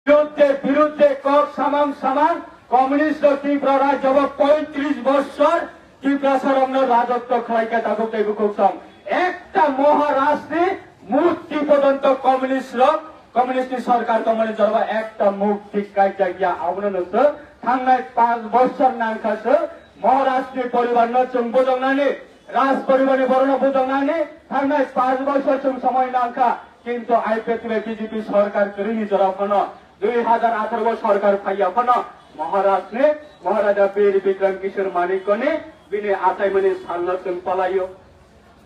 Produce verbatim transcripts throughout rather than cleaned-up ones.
বিরুদ্ধে, বিরুদ্ধে কক সামাং সামাং communist Tripura rajyo poitris bochor Tiprasa rokno rajotwo khlaikha tabuk tei bukhuk song. Ekta Maharajni murti pojonto communist rok, communist ni sorkar tongmani jorba ekta murti kaikya abono no se thangnai panch bochor nangkha se Maharajni poribar no chwng bujoknani, Raj poribar ni borok no bujoknani thangnai panch bochor chwng somoi nangkha, kintu I P F T bai B J P sorkar kwrwini jorao phano dui hazar atharo o sorkar phaiya phano Maharajni, Maharaja Bir Bikram Kishore Manikyani bini achaimani salno chwng palaio,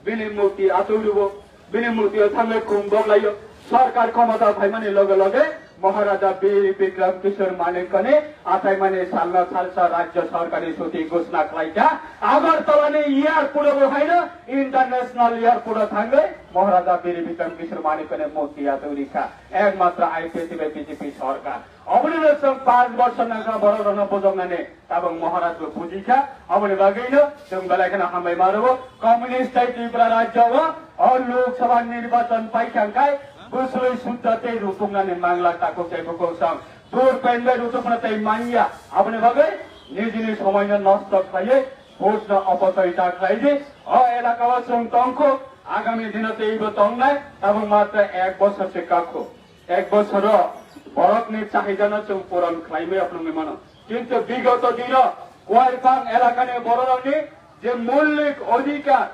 bini murti achuk rwo, bini murtio thangwi khum boklaio. Sorkar khomota phaimani loge loge Maharaja Bir Bikram Kishore Manikyani achaimani salno salsa rajyo sorkarni chuti ghosna khlaikha. Agartala ni airport o haino international airport o thangwi Maharaja Bir Bikram Kishore Manikyani murti achuk rikha. Ekmatra I P F T bai B J P sorkar. Oboni no chwng panch bochor nangkha borok rokno bujoknani tabuk Maharaj bo bujikha. Oboni bagwino chwng belai kheno hambai ma rwo. Communist tei Tripura rajyo o, o Lok Sabha nirbachon paikha khai bwswlwi sudda tei rutuknani mangla takhuk tei bukhuk song. Dur pen bai rutukna tei manya. Oboni bagwi nijini somoino nosto khlaiwi vote no opochoy ta khlaidi. O elaka o chwng tongkho, agami dino teibo tongnai, tabuk matra ek bochor se kakho. Ek bochoro borokni chahidano chwng puron khlaimaya phunugwi mano. Kintu bigoto dino Kuaipang elakani bororokni je moulik odhikar,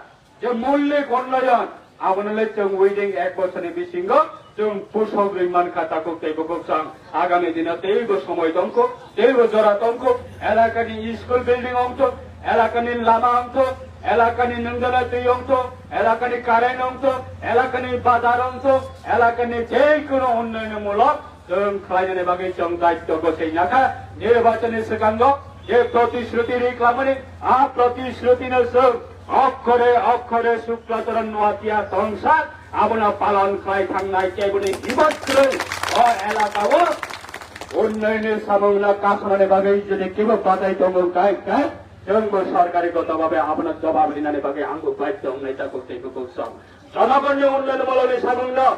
je moulik unnoyon, abono le chwng within ek bochorni bisingo chwng pusok rwi mankha takhuk tei bukhuk song. Agami dino teibo somoi tongkho, teibo jora tongkho, elakani school building ongthok, elakani lama ongthok, elakani nwngjana twi ongthok, elakani current ongthok, elakani bazar ongthok, elakani jekono unnoyonmulok chwng khlainani bagwi chwng daityo gosai nakha. Nirbachonni swkango je protishruti ri klamani, a protishruti no chwng okhore okhore Sukla Charan Noatia tongsa abono palon khlai thangnai keboni himot kwrwi o elaka o unnayoni samungno kasanani bagwi jodi kebo batai tongo kai kai chwngbo sorkari goto babe abono jobab rinani bagwi angbo baidhyo wngnai takhuk tei bukhuk song. Jonogonni unnayon muloni samungno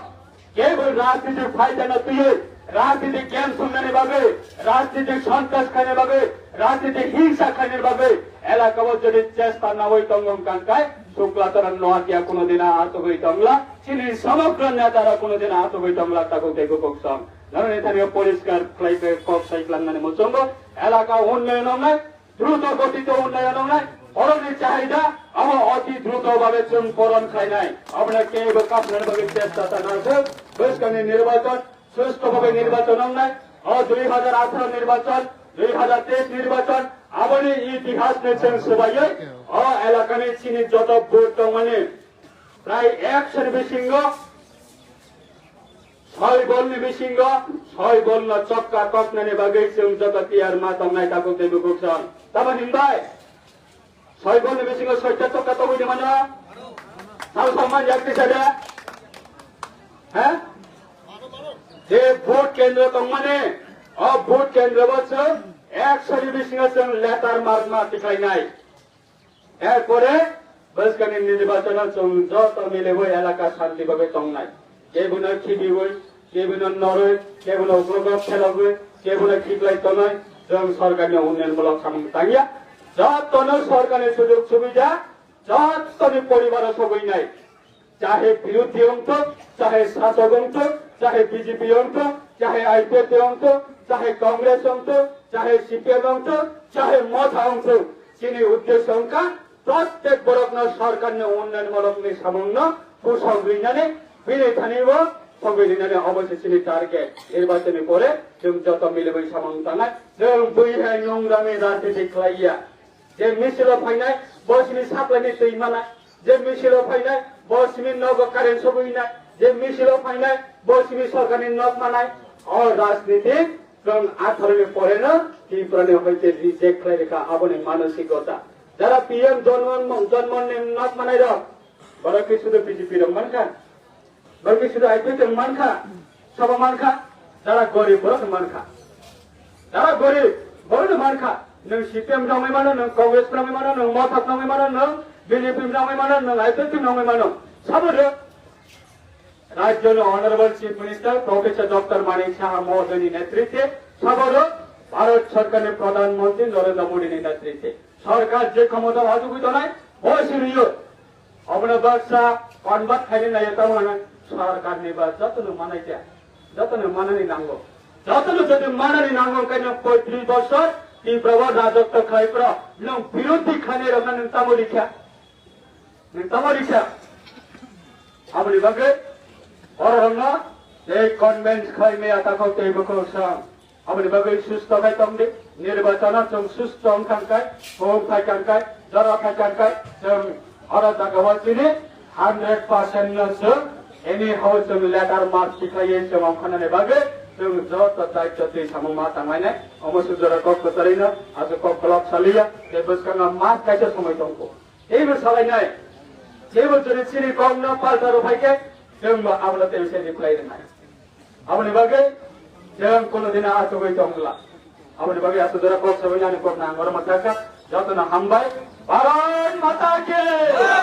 Kebo rajnitik phaidano twiwi, rajnitik game swngnani bagwi, rajnitik sontas khaina bagwi, rajnitik hingsa khaina bagwi, elaka o jodi chesta nawi tongo wngkha khe, Sukla Charan Noatia kuno dina achugwi tongla, chini somogro neta rok kuno dina achugwi tongla, takhuk tei bukhuk song. Norokni thani poriskar khlai khe kok sai klangnani muchungo, elaka unnayon wngnai, Druto gotito unnayon wngnai, borokni chahida, abo oti druto babe chwng puron khlainai. Abono kebo kapnani bagwi chesta ta nangkuk. Bwskangni nirbachon, susto babe nirbachon wngnai. O dui hazar atharo nirbachon, dui hazar teis nirbachon, aboni itihasni chwng swbaiwi, o elakani chini joto vote tongmani prai ekshoni bisingo Soi bolni bisingo, soi bolno chokka koknani bagwi chwng joto tiyar ma tongnai takhuk tei bukhuk song. Tamo hinbai? Soi bolni bisingo soita chokka tongwi de mano? Sal samman yak tisada? He? Je vote kendro tongmani, o vote kendro bo chwng ekshoni bisingo chwng letter mark ma tikhlainai. Erpore bwskangni nirbachono chwng joto miliwi elaka shanti bagwi tongnai. Kebono khibiwi, kebono norwi, kebono uklok khelogwi, kebono khiklai tonwi chwng sorkarni unnayonmulok samung tangya. Jotono sorkarni sujog subida jotoni poribaro sogwinai. Chahe birodhi wngthok, chahe sasok wngthok, chahe B J P wngthok, chahe I P F T wngthok, chahe Congress wngthok, chahe C P M wngthok, chahe Motha wngthok, chini uddesho wngkha prottek borokno sorkarni unnayonmulokni samungno pusok rinani bini thani bo sogwi rinani obo se chini target. Nirbachonni pore chwng joto miliwi samung tangnai. Chwng bui hai nungrami rajniti khlaiya. Je misil o phainai, bo simi supply ni twi manai. Je misil o phainai, bo simi nogo current sogwi nai. Je misil o phainai, bo simi sorkarni nok manai. O rajniti chwng atharo ni pore no Tripura ni hoite reject khlai rikha aboni manosikota. Jara P M Jonmon, Jonmon ni nok manai rok, borok ki sudu B J P rok mankha. Borok ki sudu I P F T mankha, sobo mankha, jara gorib borok mankha. Jara gorib borok mankha. Nwng C P M nangwi mano, nwng Congress nangwi mano, nwng Mothok nangwi mano, nwng B J P nangwi mano, nwng I P F T nangwi mano. Sabo rok Rajyoni Honorable Chief Minister Professor Doctor Manik Saha Mohodayni netritwe, saboro Bharat Sarkarni Pradhan Mantri Narendra Modini netritwe. Sarkar je khomota o achugwi tongnai, bo siniyo. Obono baksa convert khaina naiya tamo hwnwi sarkarni ba jotono manai kha. Jotono manani nango. Jotono jodi manani nango, khaino poitris bosor Tiprao rajotto khlai phro, nwng birodhi khainai rokno nwng tamo rikha? Nwng tamo rikha? Aboni bagwi oro rokno tei convince khai maya takhok tei bukhuk sam. Aboni bagwi susto khai tongdi, nirbachano chwng susto wngkha khe, hum phaikha khe, jora phaikha khe, chwng oro jagao chini hundred percent no chwng anyhow chwng letter mark tikhlaiwi chwng wngkhanani bagwi chwng joto daityo twi samung ma tanglainai. Omo sujora kok kwcharino aswk kok kwlak saliya, tei bwskango mas kaisa somoi tongkho. Teibo salainai, teibo chwng chini kokno palta rw phaikhe chwngbo abono tei se reply rwnai. Aboni bagwi chwng kono dina achugwi tongla. Aboni bagwi aswk jora kok sabaini ani kokno ang oro mathakha. Jotono hambai. Bharat Mata ki!